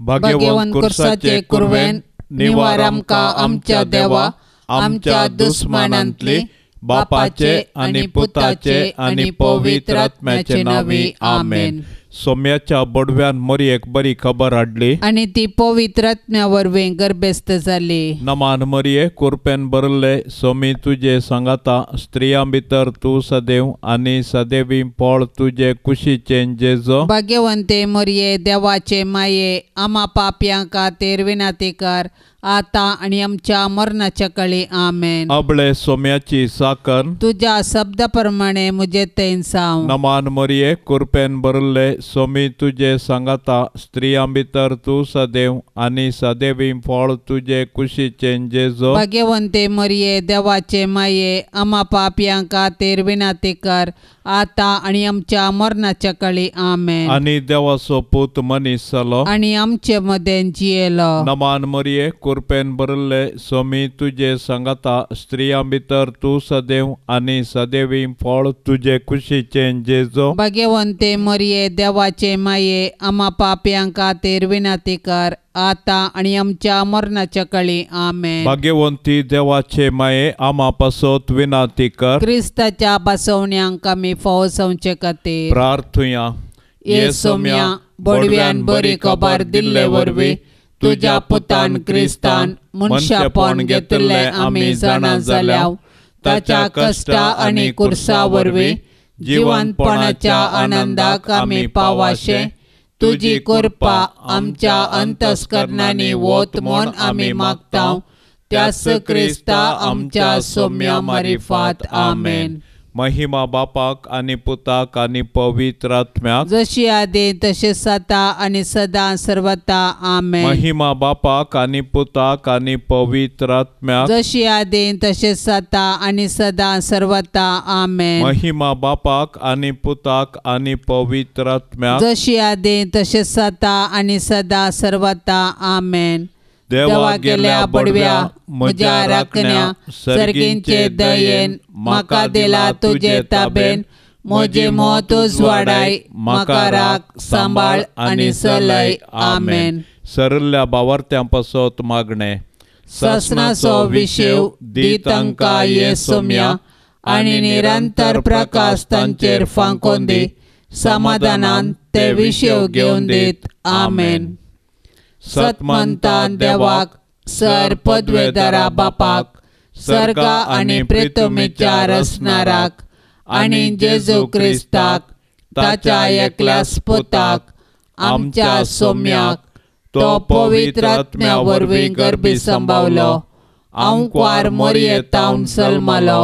भाग्यवंत कुर्साचे कुरवेन निवार आमकां आमच्या देवा आमच्या दुस्मानांतली बापाचे आनी पुताचे आनी पवित्र आत्म्याचे नांवी आमेन. सोम्याच्या बडव्यान मरयेक बरी खबर हाडली आनी ती पवित्र आत्म्या वरवीं गर्भस्थ जाली. नमान मरये, कुरपेन भरले, सोमी तुजे सांगाता, स्त्रियां भितर तूं सदैव आनी सदैवी फळ तुजे कुशीचें जेजो. भाग्यवंते मरये, देवाचे माये, आमा पापयां खातीर विनंती कर आतां आनी आमच्या मरणाच्या कळी. आमेन. अबळे सोम्याची साकर तुज्या शब्दा प्रमाणे म्हजे थंय जावं. नमान मरये, कुरपेन भरले, सोमी तुजे सांगाता, स्त्रियां भितर तूं सदैव आनी सदैवी फळ तुजे कुशीचें जेजो. भाग्यवंते मरये, देवाचे माये, आमा पापयां खातीर विनंती कर आतां आनी आमच्या मरणाच्या कळी. आमेन. आनी देवाचो पूत मनीस जालो आनी आमचे मदें जियेलो. नमान मरये, कुरपेन भरले, सोमी तुजे सांगाता, स्त्रियां भितर तूं सदैव आनी सदैवी फळ तुजे कुशीचें जेजो. भाग्यवंते मरये, देवाचे माये, आमा पापयां खातीर विनंती कर आतां आनी आमच्या मरणाच्या कळी. आमेन. भाग्यवंती देवाचे माये, आमा पासत विनंती कर. क्रिस्ताच्या बसवण्यांक आमी फावो जावचे खातीर प्रार्थुया. ये सोम्या, बडव्यान बरी खबर दिल्ले वरवीं तुज्या पुतान क्रिस्तान मनशापण घेतिल्लें आमी जाणा जाल्या. ताच्या कश्टा आनी कुर्सा वरवीं जिवनपणाच्या आनंदाक आमी पावाशे तुजी कृपा आमच्या अंतस्करणांनी वत म्हूण आमी मागता. त्याच क्रिस्ता आमच्या सोम्या मारिफात. आमेन. महिमा बापाक आनी पुताक आनी पवित्र आत्म्याक, जशी आदी तशें सता आनी सदां सर्वता. आमेन. महिमा बापाक आनी पुताक आनी पवित्र आत्म्याक, जशी आदी तशें सता आनी सदां सर्वता. आमेन. महिमा बापाक आनी पुताक आनी पवित्र आत्म्याक, जशी आदी तशें सता आनी सदां सर्वता. आमेन. देवा गेल्या बडव्या म्हज्या राखण्या सर्गींचे दयेन म्हाका दिला तुजे ताबेन, म्हजे मत उजवाडाय, म्हाका राख सांबाळ आनी चलय. आमेन. सरल्या बावार्थ्यां पासत मागणें. सासणाचो विशेव दी तांकां ये सोम्या आनी निरंतर प्रकाश तांचेर फांकोन दी, समाधानान ते विशेव घेवन दीत. आमेन. सतमंतान देवाक, सर पदवेदारा बापाक, सर्गा आनी प्रितुमीच्या रचणाराक आनी जेजू क्रिस्ताक ताच्या एकल्याच पुताक आमच्या सोम्याक, तो पवित्र आत्म्या वरवीं गर्भी संभावलो, आंकवार मोरये तावन सलमालो,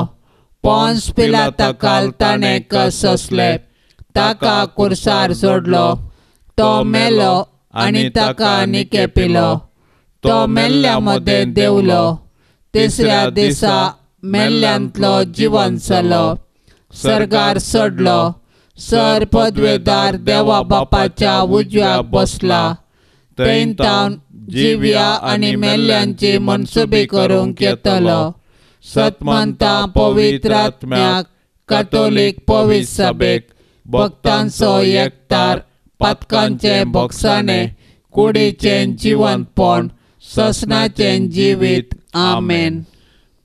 पोन्स पिलाता काल ताणें कस सोंसले, ताका कुर्सार सोडलो, तो मेलो आनी ताका निके पिलो, तो मेल्ल्या मदें देंवलो, तिसऱ्या दिसा मेल्ल्यांतलो जिवन जालो, सर्गार चडलो, सर पदवेदार देवा बापाच्या उजव्याक बसला, थंय तावन जिव्या आनी मेल्ल्यांची मनसुबी करूंक येतलो. सतमंता पवित्र आत्म्याक, कॅथोलीक पवित्र सभेक, भक्तांचो एकतार, पातकांचें भोगसाणें, कुडीचें जिवंतपण, ससनाचें जिवीत. आमेन.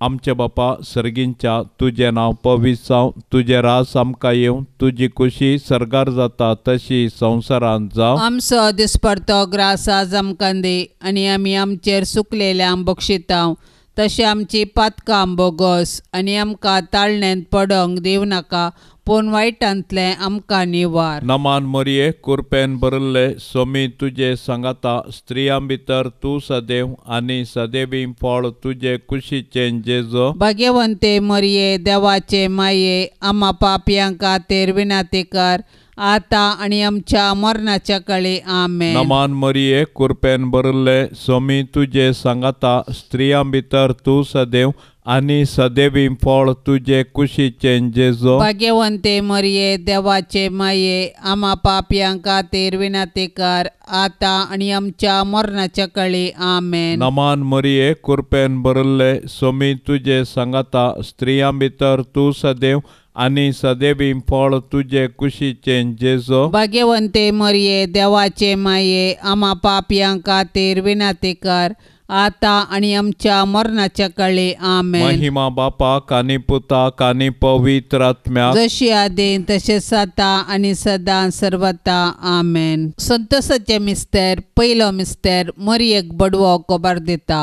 आमचे बापा सर्गींच्या, तुजें नांव पवित्र जावं, तुजें राज आमकां येवं, तुजी खुशी सर्गार जाता तशी संवसारांत जावं. आमचो दिसपडतो ग्रास आज आमकां दी आनी आमी आमचेर सुकलेल्यांक बक्षितांव तशें आमची पातकां बोगस आनी आमकां ताळण्यांत पडोंक दिवं नाका, पूण वायटांतलें आमकां निवार. नमान मरये, कुरपेन भरिल्ले, सोमी तुजे सांगाता, स्त्रियां भितर तूं सदैव आनी सदैवी फळ तुजे कुशीचें जेजो. भाग्यवंते मरये, देवाचे माये, आमा पापयां खातीर विनंती कर आतां आनी आमच्या मरणाच्या कळी. आमेन. नमान मरये, कुरपेन भरिल्ले, सोमी तुजे सांगाता, स्त्रियां भितर तूं सदैव आनी सदैवी फळ तुजे कुशीचें जेजो. भाग्यवंते मरये, देवाचे माये, आमा पापयां खातीर विनंती कर आतां आनी आमच्या मरणाच्या कळी. आमेन. नमान मरये, कुरपेन भरिल्ले, सोमी तुजे सांगाता, स्त्रियां भितर तूं सदैव आनी सदैवी फळ तुजे कुशीचें जेजो। भाग्यवंते मरिये देवाचे माये आमा पापयां खातीर विनंती कर आता आनी आमच्या मरणाच्या काळी। आमेन। महिमा बापाक आनी पुताक आनी पवित्र आत्म्याक, जशी आदीं तशें आतां आनी सदां सर्वता। आमेन। संतोषाचे मिस्तेर पयलो मिस्तेर मरियेक बडवो खबर दिता।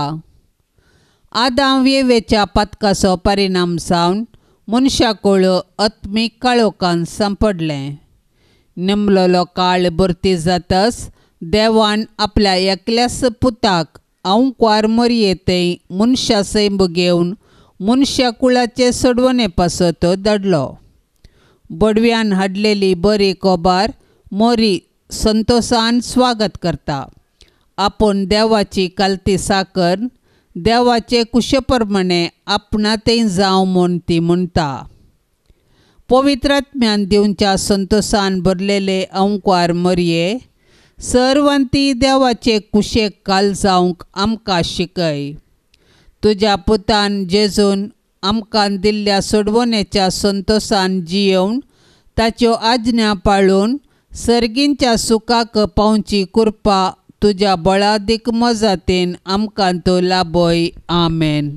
आदाम वेवेच्या पातकाचो परिणाम जावन मनशाकूळ आत्मीक काळोखान सांपडलें। नेमलेलो काळ भरती जातच देवान आपल्या एकल्याच पुताक आंवकार मरयेतय मनशा सैंब घेवन मनशा कुळाचे सोडवणे पासत धाडलो। बडव्यान हाडलेली बरी खबर मोरी संतोषान स्वागत करता। आपूण देवाची कालती साकर देवाचे कुशे प्रमाणे आपणातय जावं म्हूण ती म्हणटा। पवित्र आत्म्यान दिवच्या संतोषान भरलेले अंवकार मरये सर्वांती देवाचे कुशेक काल जावंक आमकां शिकय। तुज्या पुतान जेजून आमकां दिल्ल्या सोडवणेच्या संतोषान जियोवन ताच्यो आज्ञा पाळून सर्गींच्या सुखाक पावची कृपा तुज्या बळादीक मजातीन आमकां तो लाभय। आमेन।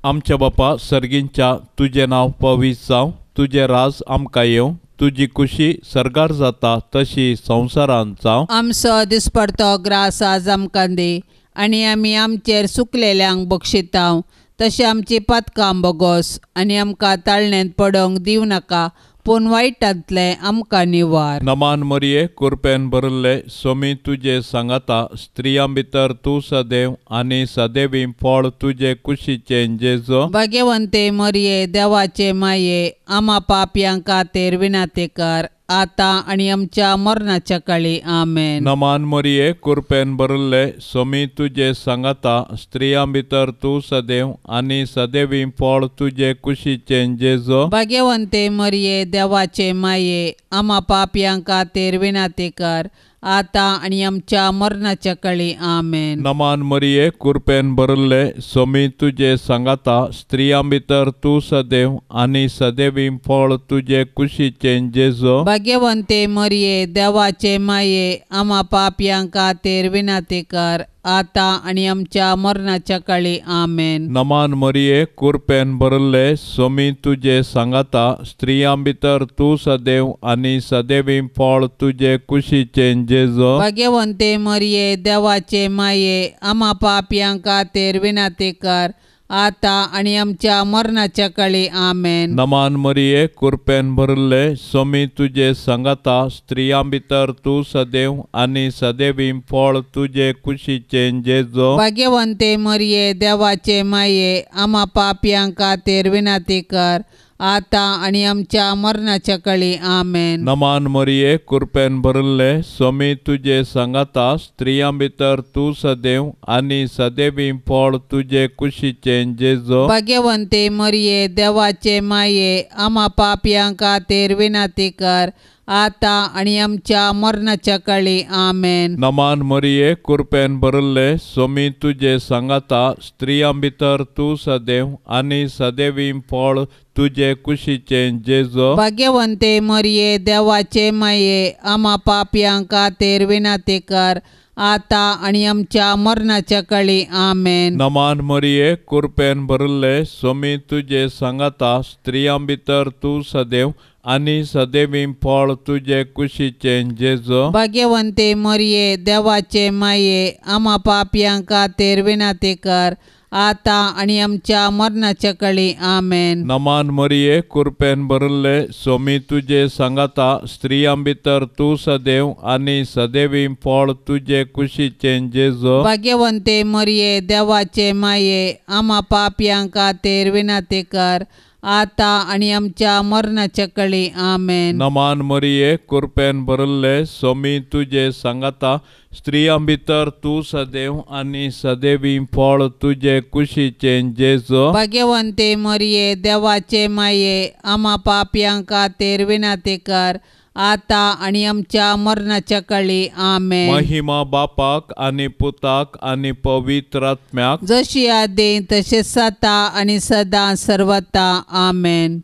आमच्या बापा सर्गींच्या तुजें नांव पवित्र जावं, तुजें राज आमकां येवं, तुजी कुशी सर्गार जाता तशी संवसारांत जावं। आमचो दिसपडतो ग्रास आज आमकां दी आनी आमी आमचेर सुकलेल्यांक बक्षितांव तशें आमची पातकां बोगोस आनी आमकां ताळणेंत पडोवंक दिवं नाका पूण वायटांतलें आमकां निवार। नमान मरिये कुरपेन भरिल्ले सोमी तुजे सांगाता, स्त्रियां भितर तूं सदैव आनी सदैवी फळ तुजे कुशीचें जेजो। भाग्यवंते मरिये देवाचे माये आमा पापयां खातीर विनंती कर आतां आनी आमच्या मरणाच्या काळी। आमेन। नमान मरिये कुरपेन भरिल्ले सोमी तुजे सांगाता, स्त्रियां भितर तूं सदैव आनी सदैवी फळ तुजे कुशीचें जेजो। भाग्यवंते मरिये देवाचे माये आमा पापयां खातीर विनंती कर आतां आनी आमच्या मरणाच्या काळी। आमेन। नमान मरिये कुरपेन भरिल्ले सोमी तुजे सांगाता, स्त्रियां भितर तूं सदैव आनी सदैवी फळ तुजे कुशीचें जेजो। भाग्यवंते मरिये देवाचे माये आमा पापयां खातीर विनंती कर आतां आनी आमच्या मरणाच्या काळी। आमेन। नमान मरिये कुरपेन भरिल्ले सोमी तुजे सांगाता, स्त्रियां भितर तूं सदैव आनी सदैवी फळ तुजे कुशीचें जेजो। भाग्यवंते मरिये देवाचे माये आमा पापयां खातीर विनंती कर आतां आनी आमच्या मरणाच्या काळी। आमेन। नमान मरिये कुरपेन भरिल्ले सोमी तुजे सांगाता, स्त्रियां भितर तूं सदैव आनी सदैवी फळ तुजे कुशीचें जेजो। भाग्यवंते मरिये देवाचे माये आमा पापयां खातीर विनंती कर आतां आनी आमच्या मरणाच्या काळी। आमेन। नमान मरिये कुरपेन भरिल्ले सोमी तुजे सांगाता, स्त्रियां भितर तूं सदैव आनी सदैवी फळ तुजे कुशीचें जेजो। भाग्यवंते मरिये देवाचे माये आमा पापयां खातीर विनंती कर आतां आनी आमच्या मरणाच्या काळी। आमेन। नमान मरिये कुरपेन भरिल्ले सोमी तुजे सांगाता, स्त्रियां भितर तूं सदैव आनी सदैवी फळ तुजे कुशीचें जेजो। भाग्यवंते मरिये देवाचे माये आमा पापयां खातीर विनंती कर आतां आनी आमच्या मरणाच्या काळी। आमेन। नमान मरिये कुरपेन भरिल्ले सोमी तुजे सांगाता, स्त्रियां भितर तूं सदैव आनी सदैवी फळ तुजे कुशीचें जेजो। भाग्यवंते मरिये देवाचे माये आमा पापयां खातीर विनंती कर आतां आनी आमच्या मरणाच्या काळी। आमेन। नमान मरिये कुरपेन भरिल्ले सोमी तुजे सांगाता, स्त्रियां भितर तूं सदैव आनी सदैवी फळ तुजे कुशीचें जेजो। भाग्यवंते मरिये देवाचे माये आमा पापयां खातीर विनंती कर आतां आनी आमच्या मरणाच्या काळी। आमेन। नमान मरिये कुरपेन भरिल्ले सोमी तुजे सांगाता, स्त्रियां भितर तूं सदैव आनी सदैवी फळ तुजे कुशीचें जेजो। भाग्यवंते मरिये देवाचे माये आमा पापयां खातीर विनंती कर आतां आनी आमच्या मरणाच्या काळी। आमेन। महिमा बापाक आनी पुताक आनी पवित्र आत्म्याक, जशी आदीं तशें आतां आनी सदां सर्वता। आमेन।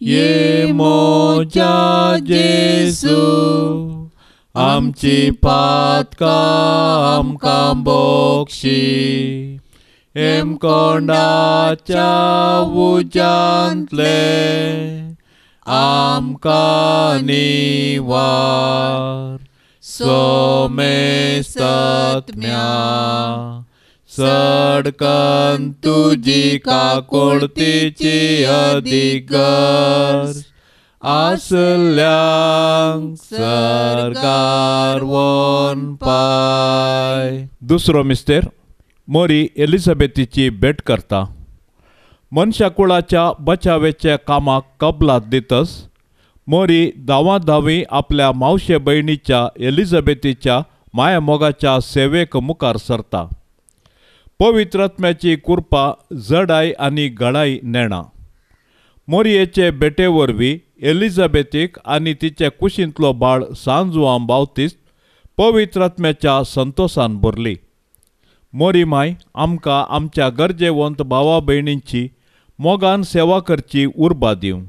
ये मोजा जेजू आमची पातकां आमकां बोक्षी हेमकोंडाच्या उज्यांतले आमकां निवार सोमेस्तात्म्या सडकन तुजी काकुळतीची अदीक गरज आसल्यांक सरकार वोन पाय. दुसरो मिस्तेर मोरी एलिझाबेथीची भेट करता. मनशाकुळाच्या बचावेच्या कामाक कबलात दितस मोरी धांवाधांवी आपल्या मावशे भयणीच्या एलिझाबेथीच्या मायामोगाच्या सेवेक मुखार सरता. पवित्र आत्म्याची कृपा जडाय आनी घडाय नेणा. मोरयेचे भेटे वरवीं एलिझाबेथीक आनी तिचे कुशींतलो बाळ सांजुआं बावतीस्त पवित्र आत्म्याच्या संतोसान भरली. मोरी माय आमकां आमच्या गरजेवंत भावा भयणींची मोगान सेवा करची उर्बा दिवं.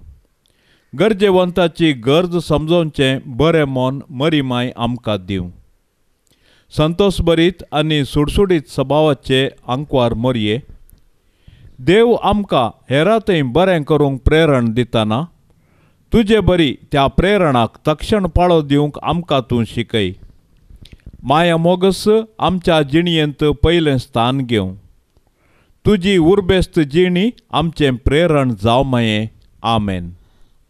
गरजेवंताची गरज समजोवचें बरें मन मरी माय आमकां दिवं. संतोषभरीत आनी सुडसुडीत सभावाचे आंकवार मोरये देव आमकां हेरां थंय बरें करूंक प्रेरण दितना तुजे बरी त्या प्रेरणाक तक्षण पाळो दिवंक आमकां तूं शिकय. माया मोगस आमच्या जिणयेंत पयलें स्थान घेवं. तुजी उर्बेस्त जिणी आमचें प्रेरण जावं माये. आमेन.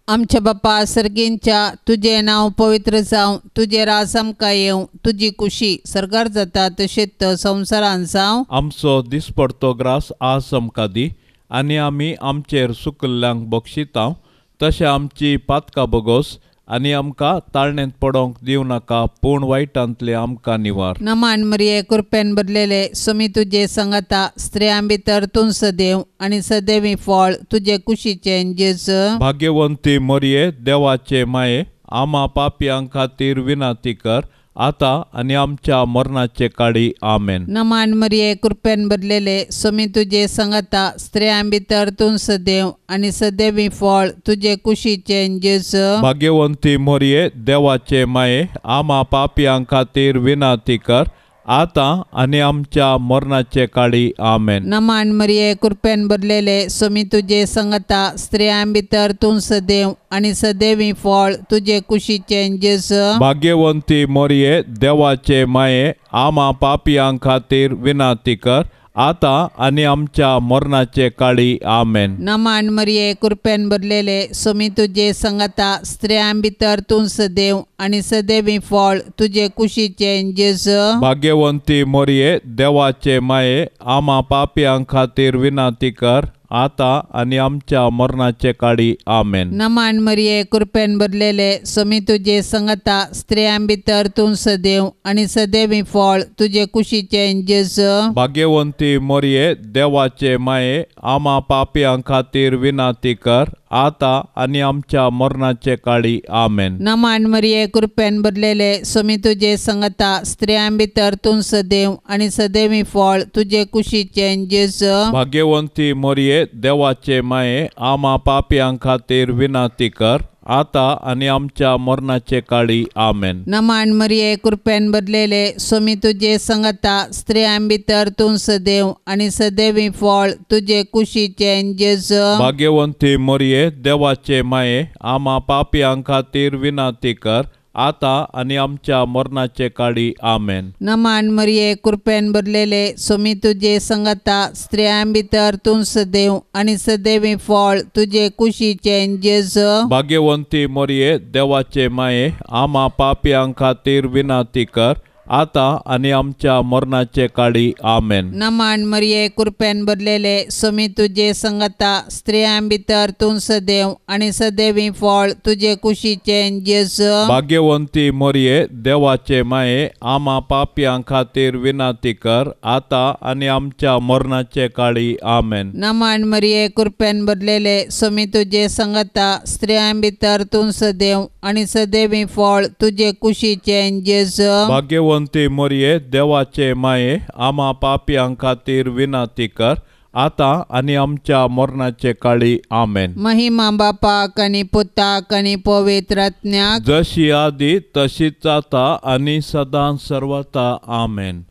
आमच्या बापा सर्गींच्या तुजें नांव पवित्र जावं, तुजें राज आमकां येवं, तुजी कुशी सर्गार जाता तशेंच संवसारान जावं. आमचो दिसपडतो ग्रास आज आमकां दी आनी आमी आमचेर सुकल्ल्यांक बक्षितांव तशें आमची पातकां बगोस आनी आमकां ताळणेंत पडोवंक दिवं नाका पूण वायटांतले आमकां निवार. नमान मरिये कृपेन भरलेले सुमी तुजे संगता स्त्रियां भितर तूं सदैव आनी सदैवी फळ तुजे कुशीचें जेजू. भाग्यवंती मरिये देवाचे माये आमा पापयां खातीर विनंती कर आतां आनी आमच्या मरणाचे काळी. आमेन. नमान मरिये कृपेन भरलेले सुमी तुजे संगता स्त्रियां भितर तूं सदैव आनी सदैवी फळ तुजे कुशीचें जेजू. भाग्यवंती मरिये देवाचे माये आमा पापयां खातीर विनंती कर आतां आनी आमच्या मरणाचे काळी. आमेन. नमान मरिये कृपेन भरलेले सुमी तुजे संगता स्त्रियां भितर तूं सदैव आनी सदैवी फळ तुजे कुशीचें जेजू. भाग्यवंती मरिये देवाचे माये आमा पापयां खातीर विनंती कर आतां आनी आमच्या मरणाचे काळी. आमेन. नमान मरिये कृपेन भरलेले सुमी तुजे संगता स्त्रियां भितर तूं सदैव आनी सदैवी फळ तुजे कुशीचें जेजू. भाग्यवंती मरिये देवाचे माये आमा पापयां खातीर विनंती कर आतां आनी आमच्या मरणाचे काळी. आमेन. नमान मरिये कृपेन भरलेले सुमी तुजे संगता स्त्रियां भितर तूं सदैव आनी सदैवी फळ तुजे कुशीचें जेजू. भाग्यवंती मरिये देवाचे माये आमा पापयां खातीर विनंती कर आतां आनी आमच्या मरणाचे काळी. आमेन. नमान मरिये कृपेन भरलेले सुमी तुजे संगता स्त्रियां भितर तूं सदैव आनी सदैवी फळ तुजे कुशीचें जेजू. भाग्यवंती मरिये देवाचे माये आमा पापयां खातीर विनंती कर आतां आनी आमच्या मरणाचे काळी. आमेन. नमान मरिये कृपेन भरलेले सुमी तुजे संगता स्त्रियां भितर तूं सदैव आनी सदैवी फळ तुजे कुशीचें जेजू. भाग्यवंती मरिये देवाचे माये आमा पापयां खातीर विनंती कर आतां आनी आमच्या मरणाचे काळी. आमेन. नमान मरिये कृपेन भरलेले सुमी तुजे संगता स्त्रियां भितर तूं सदैव आनी सदैवी फळ तुजे कुशीचें जेजू. भाग्यवंती मरिये देवाचे माये आमा पापयां खातीर विनंती कर आतां आनी आमच्या मरणाचे काळी. आमेन. नमान मरिये कृपेन भरलेले सुमी तुजे संगता स्त्रियां भितर तूं सदैव आनी सदैवी फळ तुजे कुशीचें जेजू. भाग्यवंती मरिये देवाचे माये आमा पापयां खातीर विनंती कर आतां आनी आमच्या मरणाचे काळी. आमेन. नमान मरिये कृपेन भरलेले सुमी तुजे संगता स्त्रियां भितर तूं सदैव आनी सदैवी फळ तुजे कुशीचें जेजू. भाग्यवंती मरिये देवाचे माये आमा पापयां खातीर विनंती कर आतां आनी आमच्या मरणाचे काळी. आमेन. महिमा बापाक आनी पुताक आनी पवित्र आत्म्याक, जशी आदी तशीच आतां आनी सदां सर्वता. आमेन.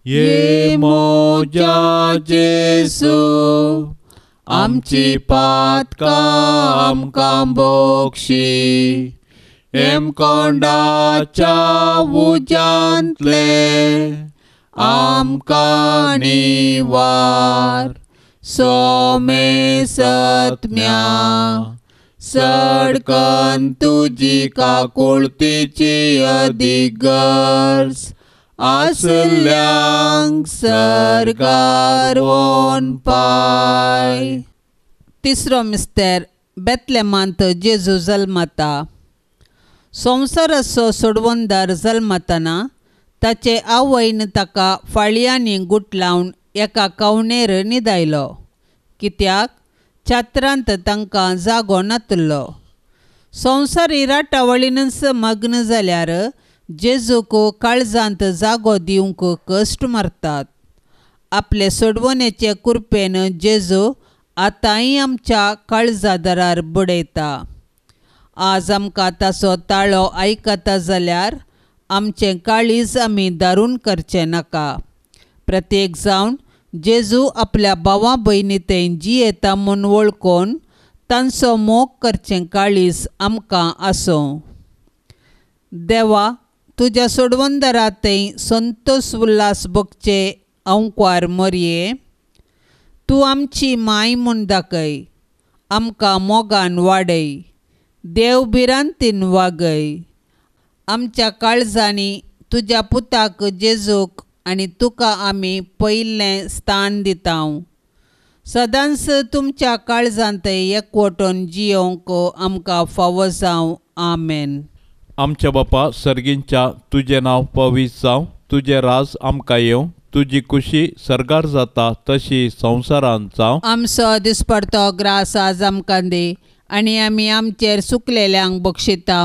ये मोजा जेसू आमची पातकां आमकां बोक्षी, हेमकोंडाच्या उज्यांतले आमकां निवार, सोमे सत्म्या सडकन तुजी काकुळतीची अदीक गरज आसल्यांक सर्गार वोन पाय. तिसरो मिस्तेर बेतलेमांत जेजू जल्मता. संवसाराचो सोडवणदार जल्मतना ताचे आवयन ताका फाळयांनी गुटलावन एका कवणेर न्हिदायलो, कित्याक छात्रांत तांकां जागो नातलो. संवसारी राटावळीनच मग्न जाल्यार जेजूक काळजांत जागो दिवंक कश्ट मारतात. आपले सोडवणेचे कृपेन जेजू आतांय आमच्या काळजा दारार बडयता. आज आमकां ताचो ताळो आयकता जाल्यार आमचें काळीज आमी दारून करचें नाका. प्रत्येक जावन जेजू आपल्या भावा भयणी थंय जियेता म्हूण वळखून तांचो मोग करचें काळीज आमकां आसूं. देवा, तुज्या सोडवणदारा थंय संतोष उल्हास भोगचे अंकवार मोरये, तूं आमची माय म्हूण दाखय, आमकां मोगान वाडय, देव भिरांतीन वागय. आमच्या काळजांनी तुज्या पुताक जेजूक आनी तुका आमी पयलें स्थान दिता. सदांच तुमच्या काळजांत एकवटून जियोंक आमकां फावो जावं. आमेन. आमच्या बापा सर्गींच्या, तुजें नांव पवित्र जावं, तुजें राज आमकां येवं, तुजी खुशी सर्गार जाता तशी संवसारांत जावं. आमचो दिसपडतो ग्रास आज आमकां दी आनी आमी आमचेर सुकलेल्यांक बक्षिता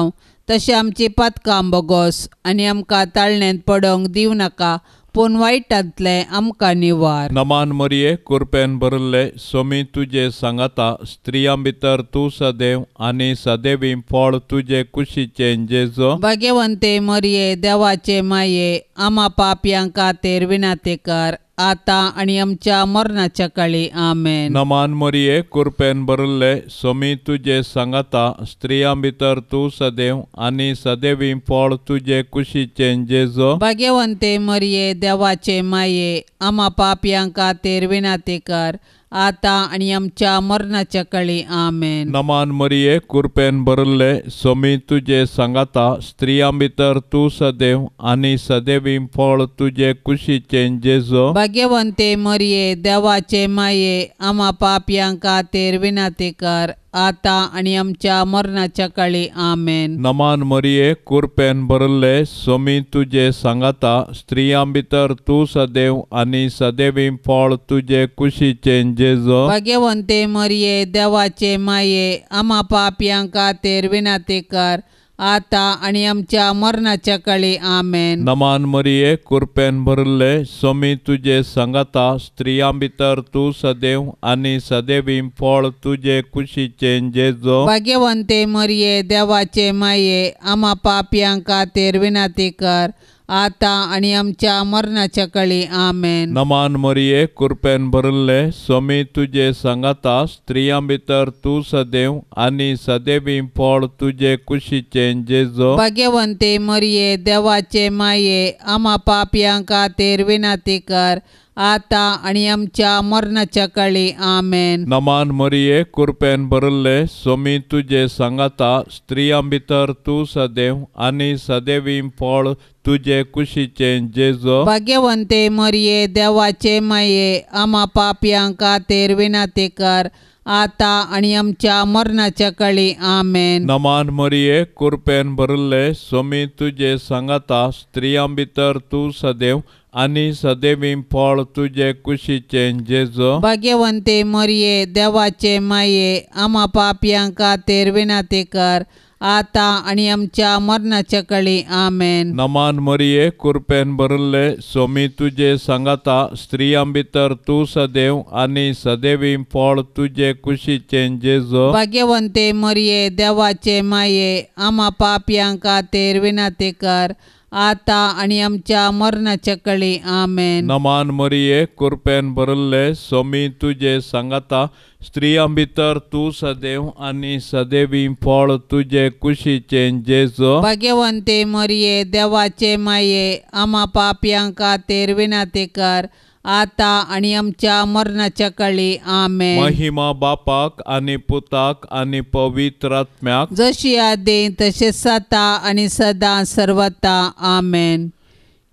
तशें आमची पातकां बोगोस आनी आमकां ताळणेंत पडोवंक दिवं नाका, पूण वायटांतलें आमकां निवार. नमान मरिये, कृपेन भरिल्ले, स्वामी तुजे सांगाता, स्त्रियां भितर तूं सदैव आनी सदैवी फळ तुजे कुशीचें जेजो. भाग्यवंते मरिये, देवाचे माये, आमा पापयां खातीर विनाती कर, आतां आनी आमच्या मरणाच्या काळी. आमेन. नमान मरिये, कृपेन भरिल्ले, स्वामी तुजे सांगाता, स्त्रियां भितर तूं सदैव आनी सदैवी फळ तुजे कुशीचें जेजो. भाग्यवंते मरिये, देवाचे माये, आमा पापयां खातीर विनाती कर, आतां आनी आमच्या मरणाच्या काळी. आमेन. नमान मरिये, कृपेन भरिल्ले, स्वामी तुजे सांगाता, स्त्रियां भितर तूं सदैव आनी सदैवी फळ तुजे कुशीचें जेजो. भाग्यवंते मरिये, देवाचे माये, आमा पापयां खातीर विनाती कर, आतां आनी आमच्या मरणाच्या काळी. आमेन. नमान मरिये, कृपेन भरिल्ले, स्वामी तुजे सांगाता, स्त्रियां भितर तूं सदैव आनी सदैवी फळ तुजे कुशीचें जेजो. भाग्यवंते मरिये, देवाचे माये, आमा पापयां खातीर विनाती कर, आतां आनी आमच्या मरणाच्या काळी. आमेन. नमान मरिये, कृपेन भरिल्ले, स्वामी तुजे सांगाता, स्त्रियां भितर तूं सदैव आनी सदैवी फळ तुजे कुशीचें जेजो. भाग्यवंते मरिये, देवाचे माये, आमा पापयां खातीर विनाती कर, आतां आनी आमच्या मरणाच्या काळी. आमेन. नमान मरिये, कृपेन भरिल्ले, स्वामी तुजे सांगाता, स्त्रियां भितर तूं सदैव आनी सदैवी फळ तुजे कुशीचें जेजो. भाग्यवंते मरिये, देवाचे माये, आमा पापयां खातीर विनाती कर, आतां आनी आमच्या मरणाच्या काळी. आमेन. नमान मरिये, कृपेन भरिल्ले, स्वामी तुजे सांगाता, स्त्रियां भितर तूं सदैव आनी सदैवी फळ तुजे कुशीचें जेजो. भाग्यवंते मरिये, देवाचे माये, आमा पापयां खातीर विनाती कर, आतां आनी आमच्या मरणाच्या काळी. आमेन. नमान मरिये, कृपेन भरिल्ले, स्वामी तुजे सांगाता, स्त्रियां भितर तूं सदैव आनी सदैवी फळ तुजे कुशीचें जेजो. भाग्यवंते मरिये, देवाचे माये, आमा पापयां खातीर विनाती कर, आतां आनी आमच्या मरणाच्या कळी. आमेन. नमान मरिये, कृपेन भरिल्ले, स्वामी तुजे सांगाता, स्त्रियां भितर तूं सदैव आनी सदैवी फळ तुजे कुशीचें जेजू. भाग्यवंते मरिये, देवाचे माये, आमा पापयां खातीर विनंती कर, आतां आनी आमच्या मरणाच्या कळी. आमेन. नमान मरिये, कृपेन भरिल्ले, स्वामी तुजे सांगाता, स्त्रियां भितर तूं सदैव आनी सदैवी फळ तुजे कुशीचें जेजू. भाग्यवंते मरिये, देवाचे माये, आमा पापयां खातीर विनंती कर, आतां आनी आमच्या मरणाच्या कळी. आमेन. महिमा बापाक आनी पुताक आनी पवित्र आत्म्याक, जशी आदी तशें सता आनी सदां सर्वता. आमेन.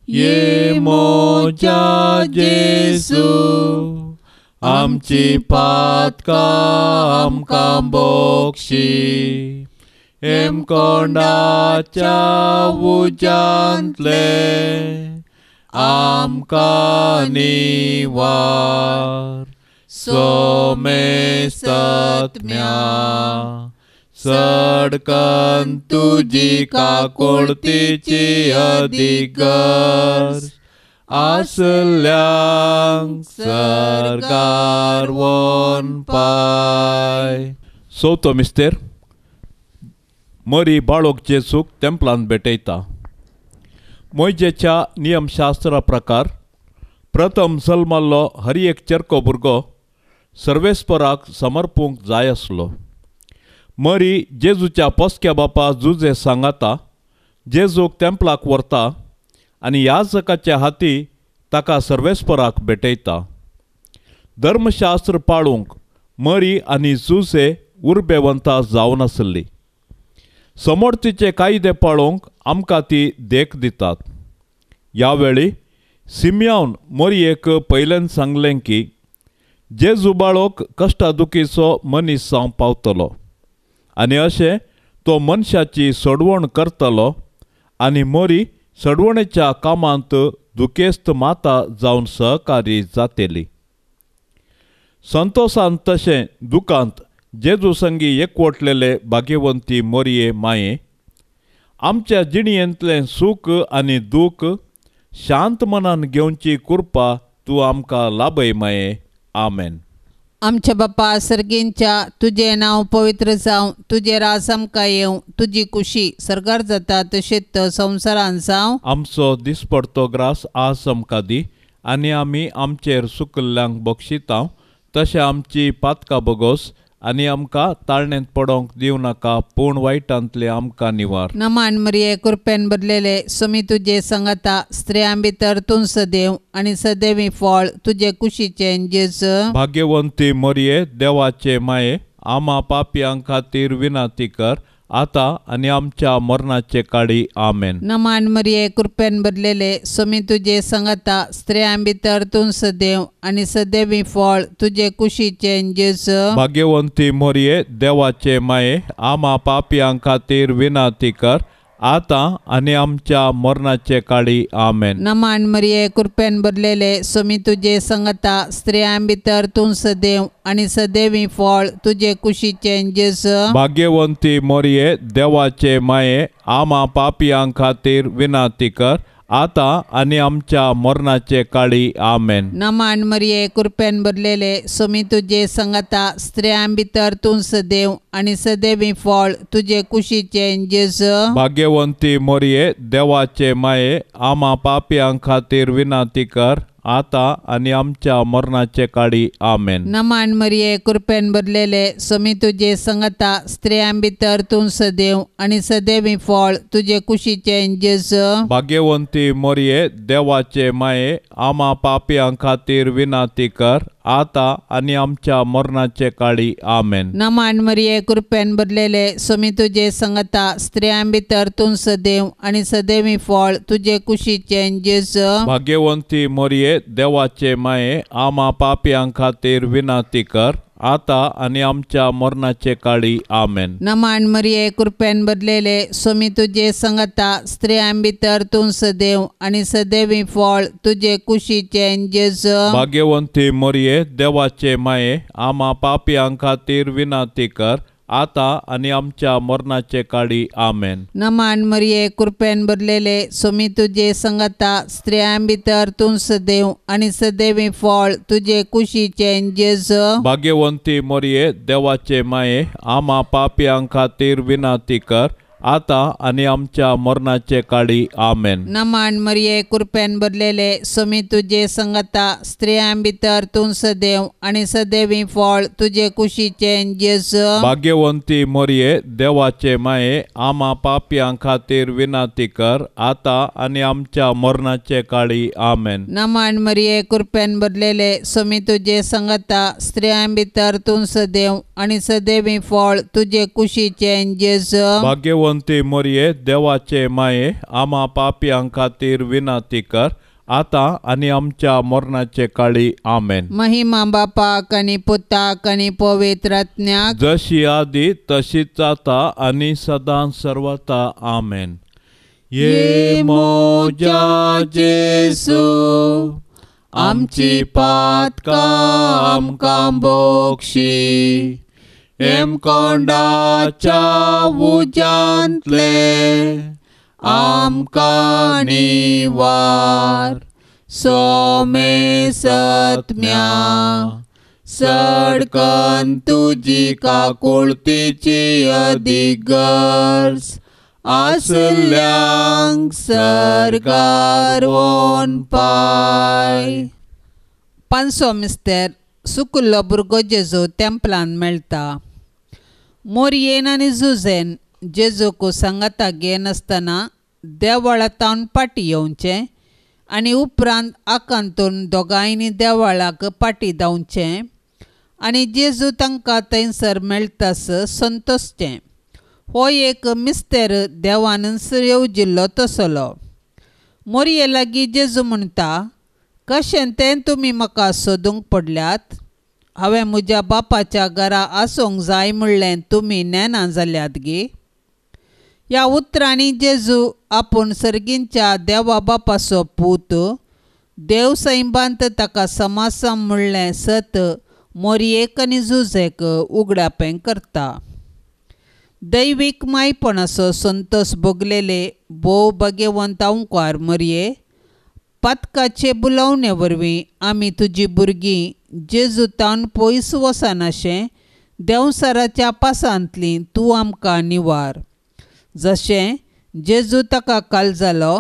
ये मोजा जेजू, आमची पातकां आमकां बक्षी, हेमकोंडाच्या उज्यांतले आमकां निवार. सोमेस्तात्म्या सडकन तुजी काकुळतीची अधिगर्ज आसल्यांक सरकार वन पाय. चवथो मिस्तेर. मरी बाळोक जेजूक तेंपलान भेटयता. मोयजेच्या नियमशास्त्रा प्रकार प्रथम जल्मल्लो हर एक चेरको भुरगो सर्वेस्पराक समर्पूंक जाय आसलो. मरी जेजूच्या पोसक्या बापा जुजे सांगाता जेजूक तेंपलाक व्हरता आनी याजकाच्या हाती ताका सर्वेस्पराक भेटयता. धर्मशास्त्र पाळूंक मरी आनी जुजे उर्बेवंता जावन आसली. समर्थीचे कायदे पाळोवंक आमकां ती देख दितात. ह्या वेळी सिमयान मरयेक पयल्यान सांगलें की जेजू बाळोक कश्टा दुखीचो मनीस जावंक पावतलो आनी अशें तो मनशाची सोडवण करतलो आनी मरी सडवणेच्या कामांत दुखेस्त माता जावन सहकारी जातली. संतोशान तशें दुखांत जेजू संगी एकवटलेले भाग्यवंती मोरये माये, आमच्या जिणयेंतलें सूख आनी दूख शांत मनान घेवची कृपा तूं आमकां लाभय माये. आमेन. आमच्या बापा सर्गींच्या, तुजें नांव पवित्र जावं, तुजें राज आमकां येवं, तुजी कुशी सर्गार जाता तशेंच संवसारान जावं. आमचो दिसपडतो ग्रास आज आमकां दी आनी आमी आमचेर सुकल्ल्यांक बक्षितांव तशें आमची पातकां बोगोस आनी आमकां ताळणेंत पडोवंक दिवं नाका, पूण वायटांतले आमकां निवार. नमान मरिये, कृपेन भरलेले, स्वामी तुजे सांगाता, स्त्रियां भितर तूं सदैव आनी सदैवी फळ तुजे कुशीचें जेजू. भाग्यवंती मरिये, देवाचे माये, आमा पापयां खातीर विनंती कर, आतां आनी आमच्या मरणाचे काळी. आमेन. नमान मरिये, कृपेन भरलेले, स्वामी तुजे सांगाता, स्त्रियां भितर तूं सदैव आनी सदैवी फळ तुजे कुशीचें जेजू. भाग्यवंती मरिये, देवाचे माये, आमा पापयां खातीर विनंती कर, आतां आनी आमच्या मरणाचे काळी. आमेन. नमान मरिये, कृपेन भरलेले, स्वामी तुजे सांगाता, स्त्रियां भितर तूं सदैव आनी सदैवी फळ तुजे कुशीचें जेजू. भाग्यवंती मरिये, देवाचे माये, आमा पापयां खातीर विनंती कर, आतां आनी आमच्या मरणाचे काळी. आमेन. नमान मरिये, कृपेन भरलेले, स्वामी तुजे सांगाता, स्त्रियां भितर तूं सदैव आनी सदैवी फळ तुजे कुशीचें जेजू. भाग्यवंती मरिये, देवाचे माये, आमा पापयां खातीर विनंती कर, आतां आनी आमच्या मरणाचे काळी. आमेन. नमान मरिये, कृपेन भरलेले, स्वामी तुजे सांगाता, स्त्रियां भितर तूं सदैव आनी सदैवी फळ तुजे कुशीचें जेजू. भाग्यवंती मरिये, देवाचे माये, आमा पापयां खातीर विनंती कर, आतां आनी आमच्या मरणाचे काळी. आमेन. नमान मरिये, कृपेन भरलेले, स्वामी तुजे सांगाता, स्त्रियां भितर तूं सदैव आनी सदैवी फळ तुजे कुशीचें जेजू. भाग्यवंती मरिये, देवाचे माये, आमा पापयां खातीर विनंती कर, आतां आनी आमच्या मरणाचे काळी. आमेन. नमान मरिये, कृपेन भरलेले, स्वामी तुजे सांगाता, स्त्रियां भितर तूं सदैव आनी सदैवी फळ तुजे कुशीचें जेजू. भाग्यवंती मरिये, देवाचे माये, आमा पापयां खातीर विनंती कर, आतां आनी आमच्या मरणाचे काळी. आमेन. नमान मरिये, कृपेन भरलेले, सोमी तुजे संगता, स्त्रियां भितर तूं सदैव आनी सदैवी फळ तुजे कुशीचें जेजू. भाग्यवंती मरिये, देवाचे माये, आमा पापयां खातीर विनंती कर, आतां आनी आमच्या मरणाचे काळी. आमेन. नमान मरिये, कृपेन भरलेले, सोमी तुजे संगता, स्त्रियां भितर तूं सदैव आनी सदैवी फळ तुजे कुशीचें जेजू. भाग्यवंती मरिये, देवाचे माये, आमा पापयां खातीर विनंती कर, आतां आनी आमच्या मरणाचे काळी. आमेन. नमान मरिये, कृपेन भरलेले, सोमी तुजे संगता, स्त्रियां भितर तूं सदैव आनी सदैवी फळ तुजे कुशीचें जेजू. भाग्यवंती मरिये, देवाचे माये, आमा पापयां खातीर विनंती कर, आतां आनी आमच्या मरणाचे काळी. आमेन. महिमा बापाक आनी पुताक आनी पवित्र आत्म्याक, जशी आदी तशीच आतां आनी सदां सर्वता. आमेन. ये मोजा जेसू, आमची पातकां आमकां बोक्षी, हेमकोंडाच्या उज्यांतले आमकां निवार, सोमे सत्म्या सडकन तुजी काकुळतीची अदीक गरज आसल्यांक सरकार वोन पाय. पांचसो मिस्तेर सुकुल्लो भुरगो जेजू तेंपलान मेळटा. मोरयेन आनी जुझेन जेजूक सांगाता घेनासतना देवळांतावन फाटीं येवचें आनी उपरांत आकांतून दोगांयनी देवळाक फाटीं धांवचें आनी जेजू तांकां थंयसर मेळटास संतोशचें. हो एक मिस्तेर देवानच येवजिल्लो तसलो. मोरये लागीं जेजू म्हणटा, कशें तें तुमी म्हाका सोदूंक पडल्यात? हांवें म्हज्या बापाच्या घरा आसूंक जाय म्हणलें तुमी नेना जाल्यात गी? ह्या उतरांनी जेजू आपूण सर्गींच्या देवा बापाचो पूत, देव सैबांत ताका समासम म्हणलें सत मोरयेक आनी जुझेक उगडापें करता. दैवीक मायपणाचो संतोस भोगलेले भोव भाग्यवंत अंकार मोरये, पातकाचे बुलावणे वरवीं आमी तुजी भुरगीं जेजूतान पयस वचनाशें देंवसाराच्या पासांतली तूं आमकां निवार. जशें जेजू ताका काल जालो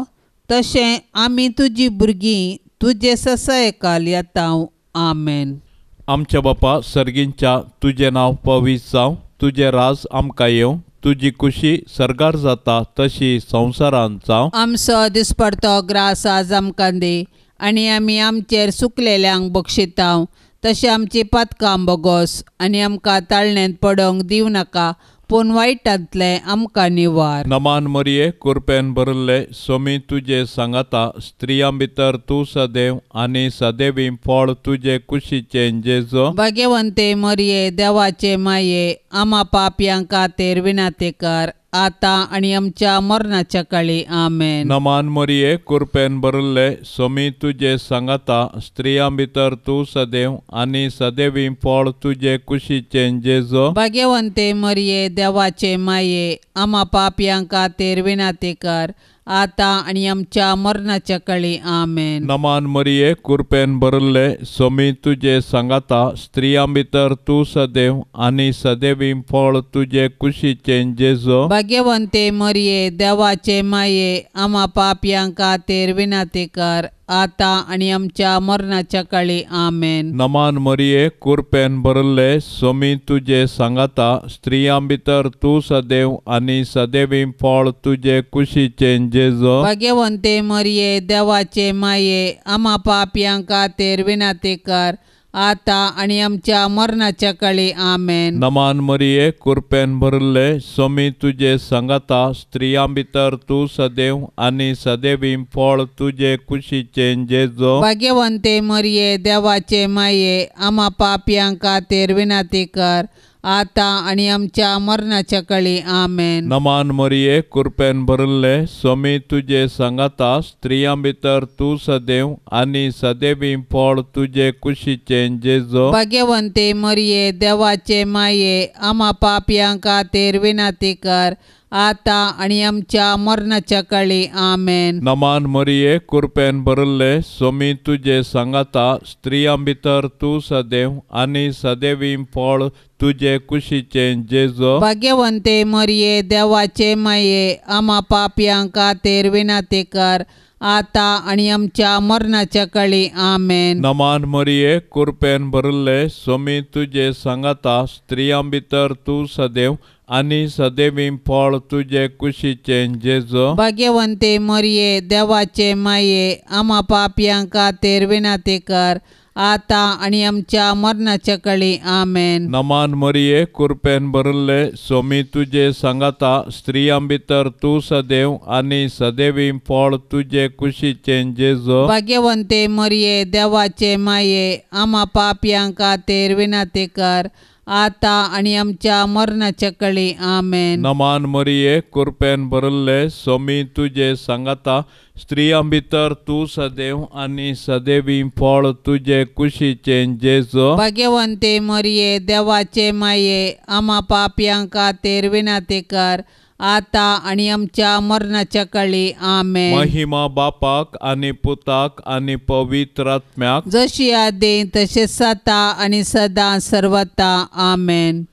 तशें आमी तुजी भुरगीं तुजे ससायकाल येता. आमेन. आमच्या बापा सर्गींच्या, तुजें नांव पवित्र जावं, तुजें राज आमकां येवं, तुजी खुशी सर्गार जाता तशी संवसारांत जावं. आमचो दिसपडतो ग्रास आज आमकां दी आनी आमी आमचेर सुकलेल्यांक बक्षितांव तशें आमची पातकां बोगोस आनी आमकां ताळण्यांत पडोवंक दिवं नाका, पूण वायटांतलें आमकां निवार. नमान मरिये, कृपेन भरिल्ले, सोमी तुजे सांगाता, स्त्रियां भितर तूं सदैव आनी सदैवी फळ तुजे कुशीचें जेजू. भाग्यवंते मरिये, देवाचे माये, आमा पापयां खातीर विनंती कर, आतां आनी आमच्या मरणाच्या काळी. आमेन. नमान मरिये, कृपेन भरिल्ले, सोमी तुजे सांगाता, स्त्रियां भितर तूं सदैव आनी सदैवी फळ तुजे कुशीचें जेजू. भाग्यवंते मरिये, देवाचे माये, आमा पापयां खातीर विनंती कर, आतां आनी आमच्या मरणाच्या काळी. आमेन. नमान मरिये, कृपेन भरिल्ले, सोमी तुजे सांगाता, स्त्रियां भितर तूं सदैव आनी सदैवी फळ तुजे कुशीचें जेजू. भाग्यवंते मरिये, देवाचे माये, आमा पापयां खातीर विनंती कर, आतां आनी आमच्या मरणाच्या काळी. आमेन. नमान मरिये, कृपेन भरिल्ले, सोमी तुजे सांगाता, स्त्रियां भितर तूं सदैव आनी सदैवी फळ तुजे कुशीचें जेजू. भाग्यवंते मरिये, देवाचे माये, आमा पापयां खातीर विनंती कर, आतां आनी आमच्या मरणाच्या काळी. आमेन. नमान मरिये, कृपेन भरिल्ले, सोमी तुजे सांगाता, स्त्रियां भितर तूं सदैव आनी सदैवी फळ तुजे कुशीचें जेजू. भाग्यवंते मरिये, देवाचे माये, आमा पापयां खातीर विनंती कर, आतां आनी आमच्या मरणाच्या कळी. आमेन. नमान मरिये, कृपेन भरिल्ले, स्वामी तुजे सांगाता, स्त्रियां भितर तूं सदैव आनी सदैवी फळ तुजे कुशीचें जेजो. भाग्यवंते मरिये, देवाचे माये, आमा पापयां खातीर विनंती कर, आतां आनी आमच्या मरणाच्या कळी. आमेन. नमान मरिये, कृपेन भरिल्ले, स्वामी तुजे सांगाता, स्त्रियां भितर तूं सदैव आनी सदैवी फळ तुजे कुशीचें जेजो. भाग्यवंते मरिये, देवाचे माये, आमा पापयां खातीर विनंती कर, आतां आनी आमच्या मरणाच्या कळी. आमेन. नमान मरिये, कृपेन भरिल्ले, स्वामी तुजे सांगाता, स्त्रियां भितर तूं सदैव आनी सदैवी फळ तुजे कुशीचें जेजो. भाग्यवंते मरिये, देवाचे माये, आमा पापयां खातीर विनंती कर, आतां आनी आमच्या मरणाच्या कळी. आमेन. नमान मरिये, कृपेन भरिल्ले, स्वामी तुजे सांगाता, स्त्रियां भितर तूं सदैव आनी सदैवी फळ तुजे कुशीचें जेजो. भाग्यवंते मरिये, देवाचे माये, आमा पापयां खातीर विनंती कर, आतां आनी आमच्या मरणाच्या कळी. आमेन. नमान मरिये, कृपेन भरिल्ले, स्वामी तुजे सांगाता, स्त्रियां भितर तूं सदैव आनी सदैवी फळ तुजे कुशीचें जेजो. भाग्यवंते मरिये, देवाचे माये, आमा पापयां खातीर विनंती कर, आतां आनी आमच्या मरणाच्या कळी. आमेन. महिमा बापाक आनी पुताक आनी पवित्र आत्म्याक, जशी आदी तशें सता आनी सदां सर्वता. आमेन.